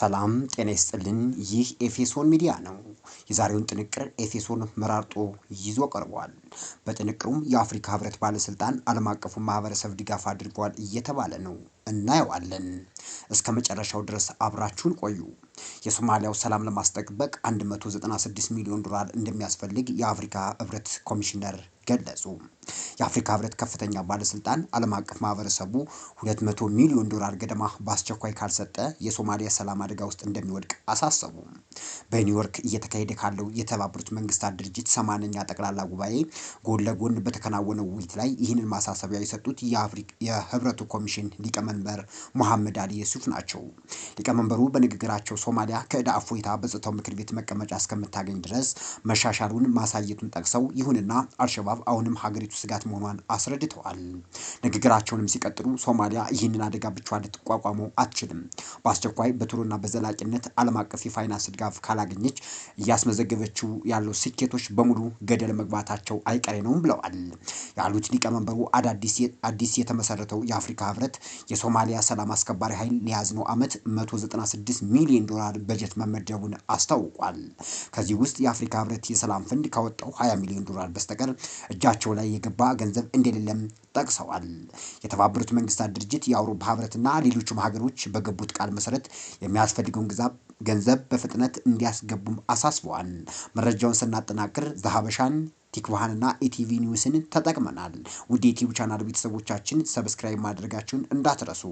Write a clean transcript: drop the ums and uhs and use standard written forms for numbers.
ሰላም ጤና ይስጥልን። ይህ ኤፌሶን ሚዲያ ነው። የዛሬውን ጥንቅር ኤፌሶን መራርጦ ይዞ ቀርቧል። በጥንቅሩም የአፍሪካ ህብረት ባለስልጣን ዓለም አቀፉ ማህበረሰብ ድጋፍ አድርጓል እየተባለ ነው። እናየዋለን። እስከ መጨረሻው ድረስ አብራችሁን ቆዩ። የሶማሊያው ሰላም ለማስጠበቅ 196 ሚሊዮን ዶላር እንደሚያስፈልግ የአፍሪካ ህብረት ኮሚሽነር ገለጹ። የአፍሪካ ህብረት ከፍተኛ ባለስልጣን ዓለም አቀፍ ማህበረሰቡ 200 ሚሊዮን ዶላር ገደማ በአስቸኳይ ካልሰጠ የሶማሊያ ሰላም አደጋ ውስጥ እንደሚወድቅ አሳሰቡ። በኒውዮርክ እየተካሄደ ካለው የተባበሩት መንግስታት ድርጅት 80ኛ ጠቅላላ ጉባኤ ጎን ለጎን በተከናወነው ውይይት ላይ ይህንን ማሳሰቢያ የሰጡት የህብረቱ ኮሚሽን ሊቀመንበር መሐመድ አሊ የሱፍ ናቸው። ሊቀመንበሩ በንግግራቸው ሶማሊያ ከዕዳ እፎይታ በጸጥታው ምክር ቤት መቀመጫ እስከምታገኝ ድረስ መሻሻሉን ማሳየቱን ጠቅሰው ይሁንና አልሸባብ አሁንም ሀገሪቱ ስጋት መሆኗን አስረድተዋል። ንግግራቸውንም ሲቀጥሉ ሶማሊያ ይህንን አደጋ ብቻዋን ልትቋቋመው አትችልም። በአስቸኳይ በቶሎና በዘላቂነት ዓለም አቀፍ የፋይናንስ ድጋፍ ካላገኘች እያስመዘገበችው ያለው ስኬቶች በሙሉ ገደል መግባታቸው አይቀሬ ነው ብለዋል። ያሉት ሊቀመንበሩ አዲስ የተመሰረተው የአፍሪካ ህብረት የሶማሊያ ሰላም አስከባሪ ኃይል ለያዝነው ዓመት 196 ሚሊዮን ዶላር በጀት መመደቡን አስታውቋል። ከዚህ ውስጥ የአፍሪካ ህብረት የሰላም ፈንድ ካወጣው 20 ሚሊዮን ዶላር በስተቀር እጃቸው ላይ የገባ ገንዘብ እንደሌለም ጠቅሰዋል። የተባበሩት መንግስታት ድርጅት፣ የአውሮፓ ህብረትና ሌሎችም ሀገሮች በገቡት ቃል መሰረት የሚያስፈልገውን ገንዘብ በፍጥነት እንዲያስገቡም አሳስበዋል። መረጃውን ስናጠናቅር ዘሀበሻን፣ ቲክቫህንና ኢቲቪ ኒውስን ተጠቅመናል። ውድ የዩቲዩብ ቻናል ቤተሰቦቻችን፣ ሰብስክራይብ ማድረጋችሁን እንዳትረሱ።